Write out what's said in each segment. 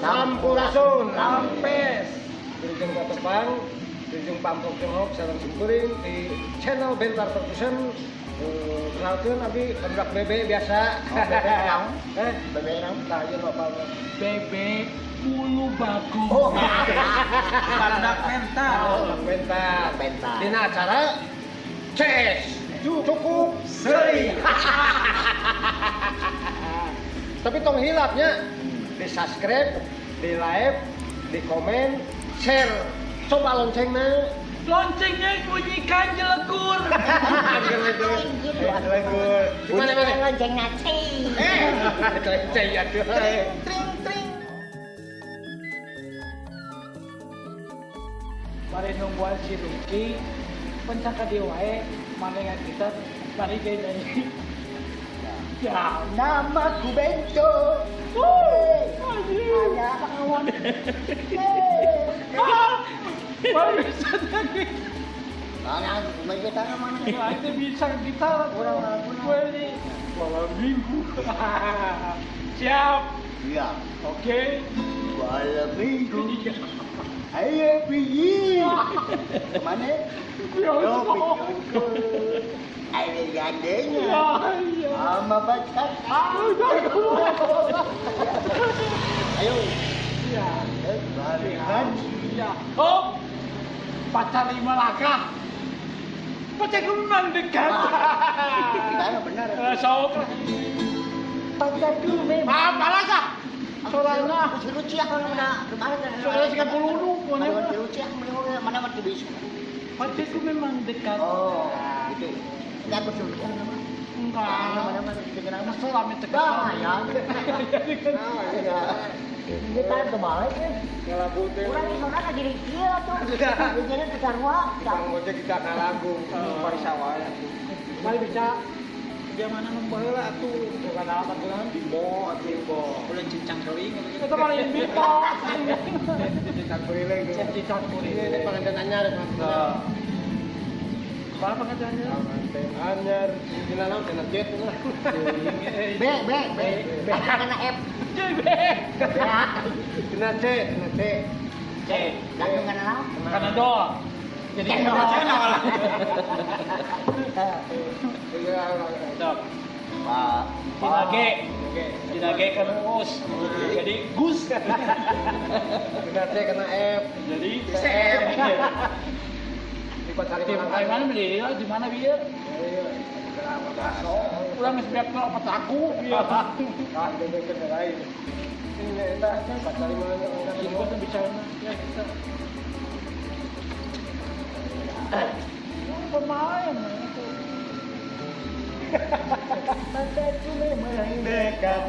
Sampurasun. Rampes. Wilujeng katepang, wilujeng pampok jeung sareng simkuring di channel Bentar Percussion. Kenalkeun abdi barudak BB biasa. Oh, BB naon? BB naon? Tah ieu apal BB Bulu Bagong. Oh, barudak mental. Oh, mental. Mental. Dina acara CS cukup seri. Tapi tong hilapnya di subscribe, di like, di komen, share. Coba loncengnya. Loncengnya bunyikan jelegur. Jelegur. Gimana mana? Loncengnya cing. Lonceng atuh. Tring tring. Mari nungguan si Lucky, pencak dia wae, mana kita, mari kita nyanyi. Ya, namaku Bento. Hanya apa kawan? Mari bisa nyanyi. Mana main gitar mana? Itu bisa gitar. Orang-orang ini malam minggu. Siap. Iya. Oke. Malam minggu. Ayo pergi. Kemana? Bioskop. Ayo gandengnya. Sama pacar. Ayo. Iya. Balikan. Iya. Oh, pacar lima langkah. Pacarku memang dekat. Benar. Sok. Pacarku memang. Ah, malas ah. Soalnya lucu ya kalau mana soalnya sih puluh mana lucu ya mana mana bisa. Pacarku memang dekat. Oh, gitu. Enggak bersuruh nama. Enggak. Mana mana dengar nama. Selama dekat. Ya. Ya. Kita kebalik ya. Ngalagu teh. Urang di sana jadi kieu atuh. Jadi ke sarua. Bang ojek kita ngalagu. Mari sawah. Mari bisa dia mana membaheula atuh bukan apa gelang bimbo atuh bulan cincang kering itu paling bimbo cincang kering cincang kering ini pengantin anyar apa pengantin anyar pengantin anyar dina naon dina jet B B B B kana F C B dina C dina C C langsung kana naon kana dol jadi channel lah. Stop. Dinage, dinage kan us. Jadi Gus. Dina C kena F. Jadi C F. Di mana beli? Di mana biar? Urang geus beak opat aku. Ah, bebekeun lain. Ini eta pacar mana? Kita bicara ya kita. Pemain itu. Pacarku memang dekat.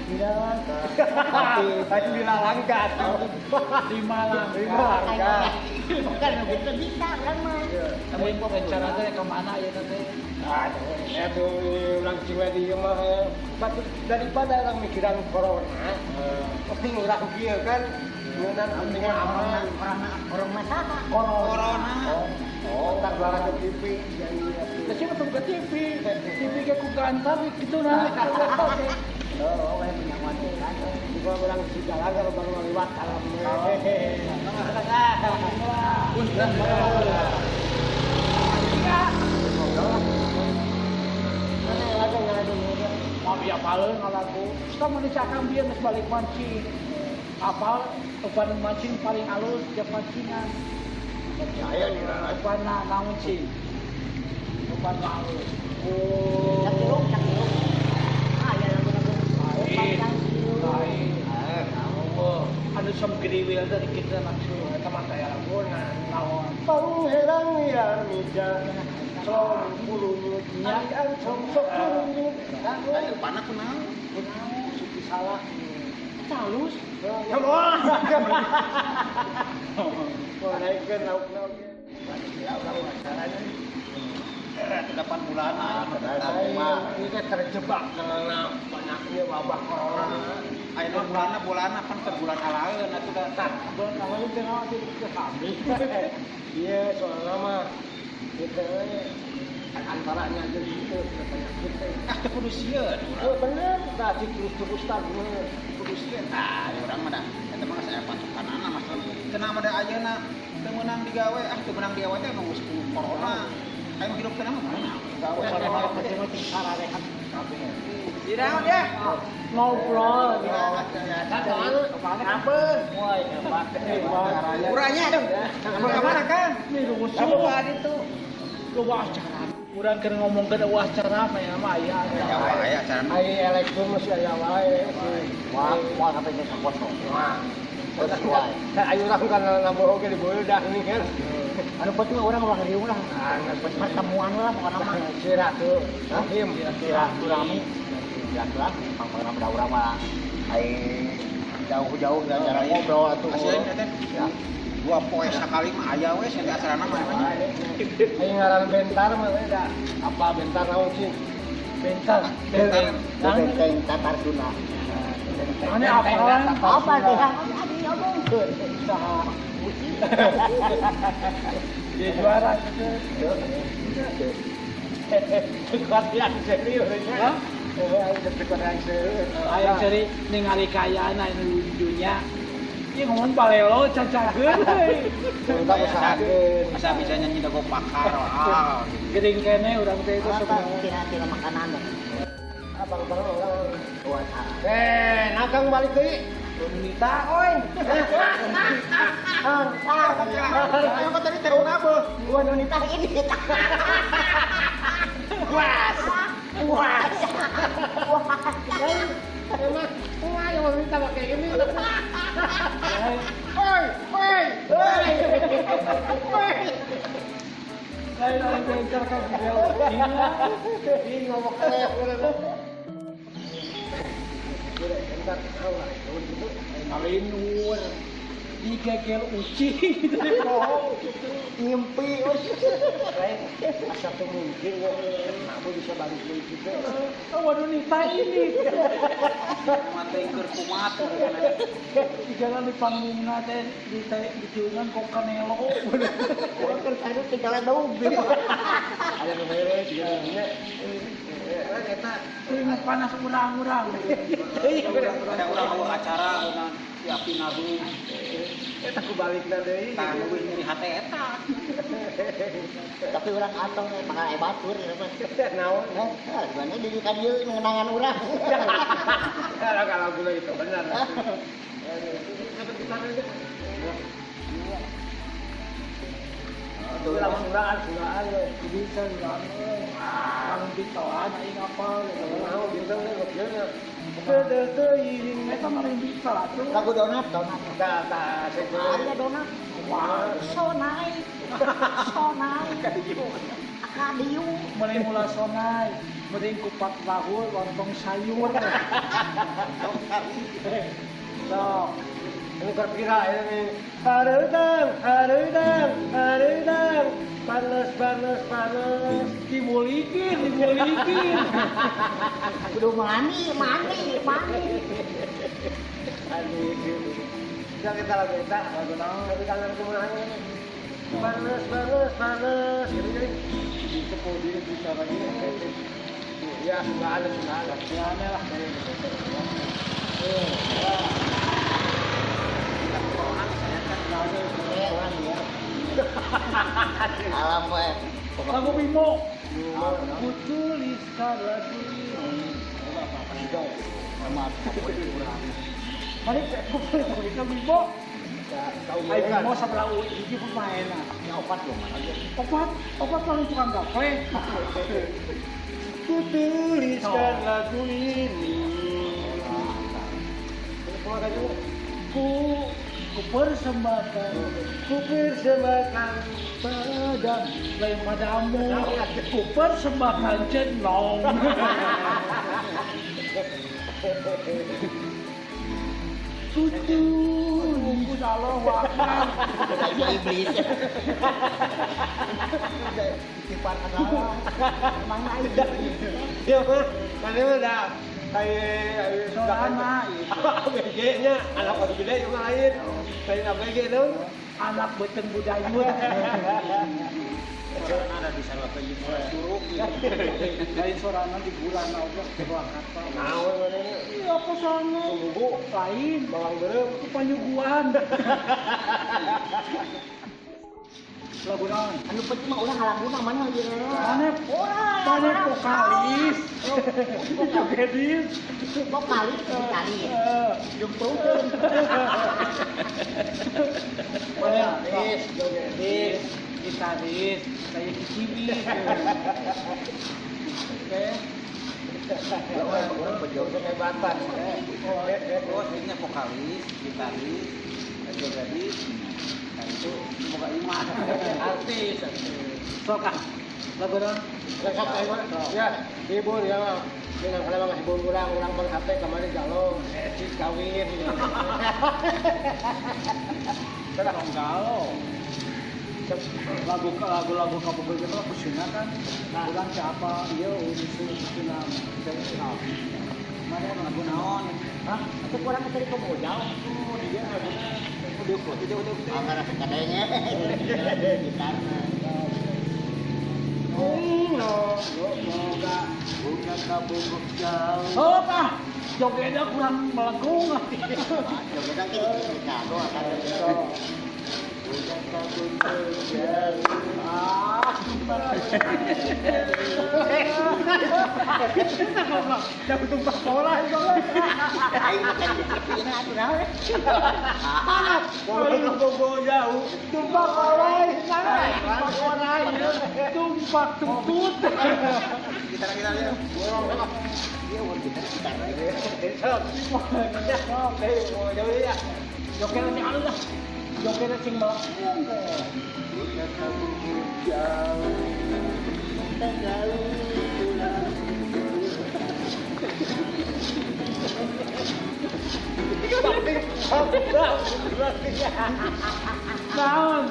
Tidak langka. Hati lima langkah. Lima langkah. Bukan begitu bisa orang mah. Tapi rencananya kemana ya tete? Ah, ya tuh orang jiwa di rumah. Daripada orang mikiran corona, penting orang kieu kan. Dengan aman orang masalah corona. Oh, tak bawa ke TV. Tapi mah ke TV. TV ke ku kantor gitu nah. Oh, kayak punya wanita. Juga orang di jalan kalau baru lewat alam. Mau biar apaleun ngalagu. Kita mun dicakang bieu geus balik mancing. Apal upan mancing paling halus tiap mancingan. Saya nih upan naon sih? Upan halus. Oh. Cakirung, cakirung. Ah, ya lagu-lagu. Lain. Lain. Oh, anu som griwil dari kita langsung eta mah taya laguna. Naon? Pangherang ya mija. Som pulunyut. Nya som sok pulunyut. Ayo panah kunaon? Kunaon suki salah. Halus. Ya moal. Mau naikkeun lauk-lauk. Ya urang acaranya. 8 bulan. Ini kan terjebak karena banyaknya wabah corona. Ayeuna bulanna bulanna pan teu bulan alaeun atuh da. Tah, bulan alaeun teh naon teh kami. Iya, soalna mah kitu we. Antaranya aja gitu penyakit teh. Ah teu kudu sieun urang. Oh bener, tah terus-terusan bener. Kudu sieun. Ah urang mah da eta mah geus aya patokanana masalah. Cenah mah da ayeuna teu meunang digawe, ah teu meunang digawe teh emang geus corona. Ayo hidup tenang mah meunang gawe. Macam-macam sararehat kabeh. Diraon ya? Ngobrol. Ampun. Wah, hebat. Urangnya dong. Ke mana Kang? Ini rusuh. Kamu itu. Loba acara. Urang keur ngomongkeun eueuh acara mah ya mah aya. Ya wae acara mah. Ai elektron masih aya wae. Wah, wah sampai geus kosong. Wah. Terus wae. Ayo urang kan namboh oge diboyeuh nih kan. Anu penting urang ulah riung lah. Pertemuan lah pokona mah. Silaturahim. Silaturahmi. Silaturahmi pangpangna da urang mah ai jauh-jauh cara ngobrol atuh. Asli teh. Dua poe sakali mah aya we sia acarana mah nya. Ayo ngaran bentar mah we da. Apa bentar naon sih? Bentar. Bentar. Benteng Tatar Sunda. Ane apa? Apa teh? Adi omongkeun. Saha? Dia juara gitu. Kuat yang serius. Hah? Kuat yang serius. Ayo cari ningali kayaan anu dunya. Ieu ngomong palelo cacageun euy. Kita usahakeun. Masa bisa nyanyi dago pakar. Ah. Geuning kene urang teh itu Apa sebenarnya. kira-kira makanan? Abang-abang orang. Buat Nakang balik deui. Nita oi. Ayo kok tadi teh unabeuh. Gua nunita ini. Was. Was. Was. Emang wah yang mau minta pakai ini. Oi, oi, oi. Oi. Lain lain bentar kan video. Ini ngomong keleh. Bentar, tahu lah itu. Ngalinur. Digeger uci gitu. Bohong gitu. Ngimpi. Lain asa teu mungkin kenapa bisa balik deui gitu. Oh, waduh Nita ini. Mate keur kumat. Di jalan di panggungna teh di teh di tiungan kok kanelo. Gua keur tadi tinggalan daun. Ada nu mere juga nya. Eta Keringat panas urang-urang. Ada urang eueuh acara urang siapin nabung. Eta ku balikna deui. Tah leuwih nyeri hate eta. Tapi urang atong bakal aya batur ya mah. Naon? Heh, sebenarnya di ka dieu ngenangan urang. Kalau kalau gula itu benar. Itu lamun urang sulaan we. Bisa urang euy. Lamun bitoan aing apal Mau bintang we gobloknya. Teu teuing. Eta mah lain bisa lah tuh. Lagu donat, donat. Tah tah Ada donat. Sonai. Sonai. Akadiu. Mulai mula sonai, mending kupat tahu, lontong sayur. Sok. Ini kira ini. Hareudang, hareudang, hareudang. Panas, panas, panas. Dimulikin, dimulikin. Kudu mani, mani, mani. Aduh. Jangan kita lagu eta, lagu naon? Tapi kalian kumaha ini? Panas, panas, panas. Gini gini. Bisa podium bisa lagi. Ya, sudah ada, sudah ada. Ya aneh lah. Corona misalnya kan Orang ya. Alam we. Lagu Bimo. Ku tuliskan lagu ini. Mari ku tuliskan Bimo. Ai Bimo sebelah UI hiji pemainna. Ya opat dong mana. Opat, opat paling tukang gaple. Ku tuliskan lagu ini. Ku persembahkan, Ku persembahkan padamu, lain padamu. Ku persembahkan jenong. Ku tulis Allah Akbar. Kayak iblis. Titipan adalah emang lain. Ya, mana udah kayak Soalna ABG-nya, anak waktu gede juga lain. Saya ABG dong. anak beteng budayun. Sorana ada di sarua teh jeung curug. Lain sorana di bulan oge Purwakarta. Naon manehna? Iya apa soalnya? Sumbu lain bawang beureum panyuguhan. Lagu naon? Anu penting mah urang ngalaguna mana ieu. Mana? Mana vokalis. Jogedis. Vokalis sekali. Jemprungkeun. Vokalis, jogedis, gitaris, saya kicibi. Oke. Orang pejoget hebatan. Oh, ini vokalis, gitaris, jogedis. Nah, itu boga imah. Artis. Sok ah. Lagu naon? Ya, hibur ya. Minang kalau mah hibur urang urang pun hate kamari galau, cis kawin. Tong galau. Lagu-lagu kabogoh itu lagu Sunda kan. Urang teh apa ieu unsur Sunda. Mana lagu naon? Hah? Atuh urang teh komo jauh. Oh, dia laguna. Udah udah. Anggar kadenge. Gitar. No, boga bunga kabunguk jauh. Oh, ah, jogetnya kurang melengkung. Jogetnya gini kado akan. Bunga kabunguk jauh. Ah, jangan tumpah bola itu. Aing makan di sini atuh naon. Bunga kabunguk jauh. Tumpah bola, tumpah bola, tumpah tuntut. Gitar-gitar ya. Iya, urang gitar gitar. Jogetnya sing alus lah. Jogetnya sing melengkung teh. Bunga kabunguk jauh. Tak jauh pulang. Naon?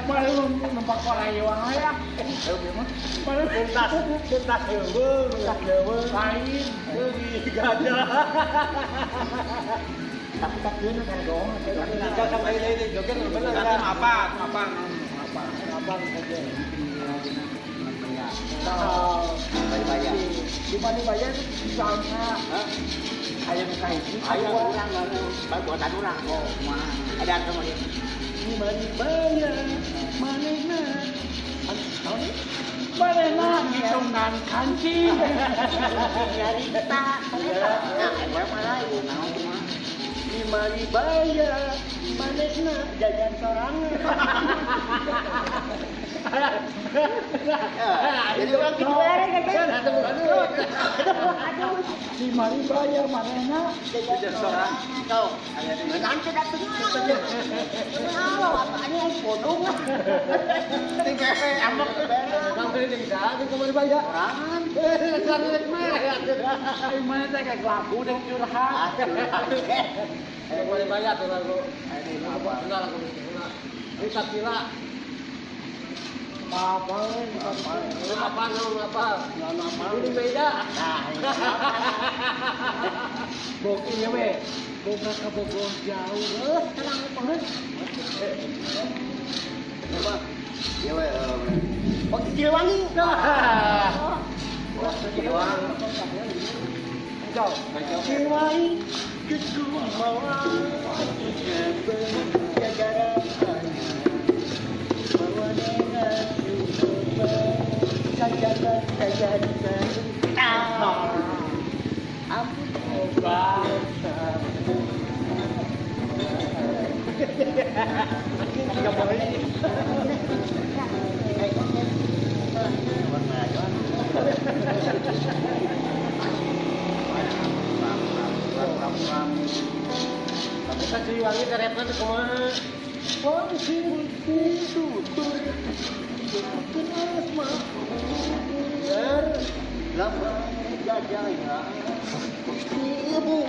Mana numpak korai wae ya. Mana Tuntas, tuntas heuweung, tuntas heuweung. lain. Leuwih gajah. Tapi tak keun kan dong. Jauh sama ini joget bener Ganti ya. apa? Apa? Apa? Abang saja. Baya-baya. Di mana bayar misalnya ayam kahiji. Ayo urang buatan urang. Oh, kumaha. Ada atuh mah. Di mana bayar? Manehna. Manehna ngitungan kancing. Nyarita. Nah, urang mah lain. Naon kumaha? Di mana bayar? Manehna jajan sorangan. Jadi urang kitu wae kan. Aduh, di mari bayar manehna Jajan sorang. Kau, nanti datang. Halo, apa ini yang bodong? Ting pepe ambek. Bang beli jeung saha jeung kamari baya. Sorangan. Sari rek mah. Ayo mana teh kayak lagu deh curhat. Kamari baya tuh lagu. Apa benar lagu benar. Ini Sakila. Apa apa Apa naon apa? Ini beda. Nah, Bog iya we. Boga ka Bogor jauh. tenang banget. Apa? Ya we. Oh, Siliwangi. Wah, Siliwangi. Jauh. Siliwangi kegumawa Ampun Tapi kan Siliwangi teh repna teh kumaha? Bener. Ibu.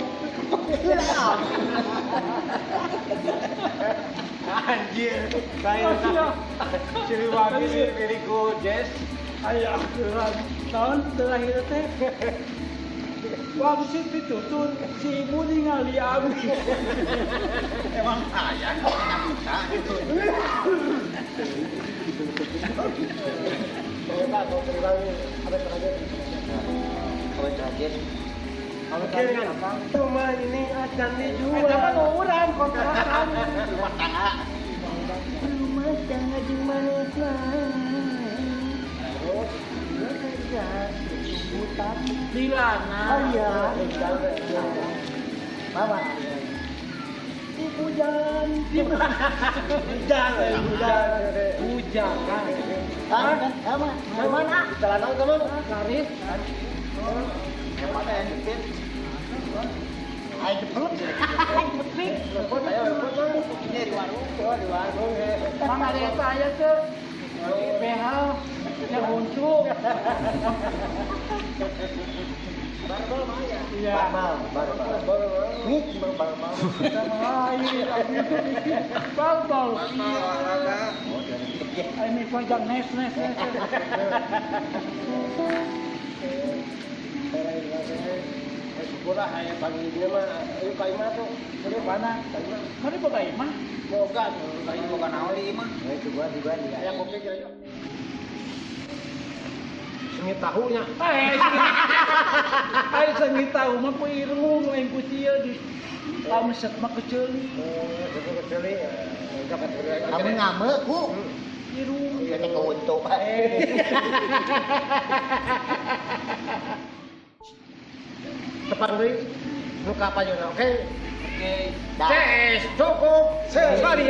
Anjir, saya Siliwangi liriku jazz. Ayah tahun terakhir teh. Wangsit ditutun si ibu ningali abi. Emang sayang kita minta gitu. Ternyata kalau terang ada terakhir. Kalau terakhir. Oke kan. Rumah ini akan dijual. Eta mah urang kontrakan. Rumah tangga. Rumah tangga di mana? Terus bekerja sebutan Dilana. Oh iya. Bawa. Hujan, hujan, hujan, hujan. Sama, mana? Celana sama? Laris. Hebat ya, jepit. Ayo jepit. Jepit. Ini di warung. Oh, di warung. Mang ada eta aya teu? BH yang huncu. Barbal mah ya. Iya. Barbal, barbal. Mik barbal. Barbal. Barbal olahraga. Ini pojang nes nes nes. Syukurlah aya pagi dia mah ayo ka imah tuh. Kudu mana? Mana boga imah? Boga. Ayo boga naon di imah? Eh coba juga dia. Aya kopi kira yuk. Sengit tahunya. Ayo sengit tahu mah ku irung lain ku sieun di lamset mah keceuli. Oh, keceuli. Kamu ngame ku. Irung. Iya teh keuntung. Tepan deui nu ka payuna, oke? Oke. Ces, cukup. Sekali.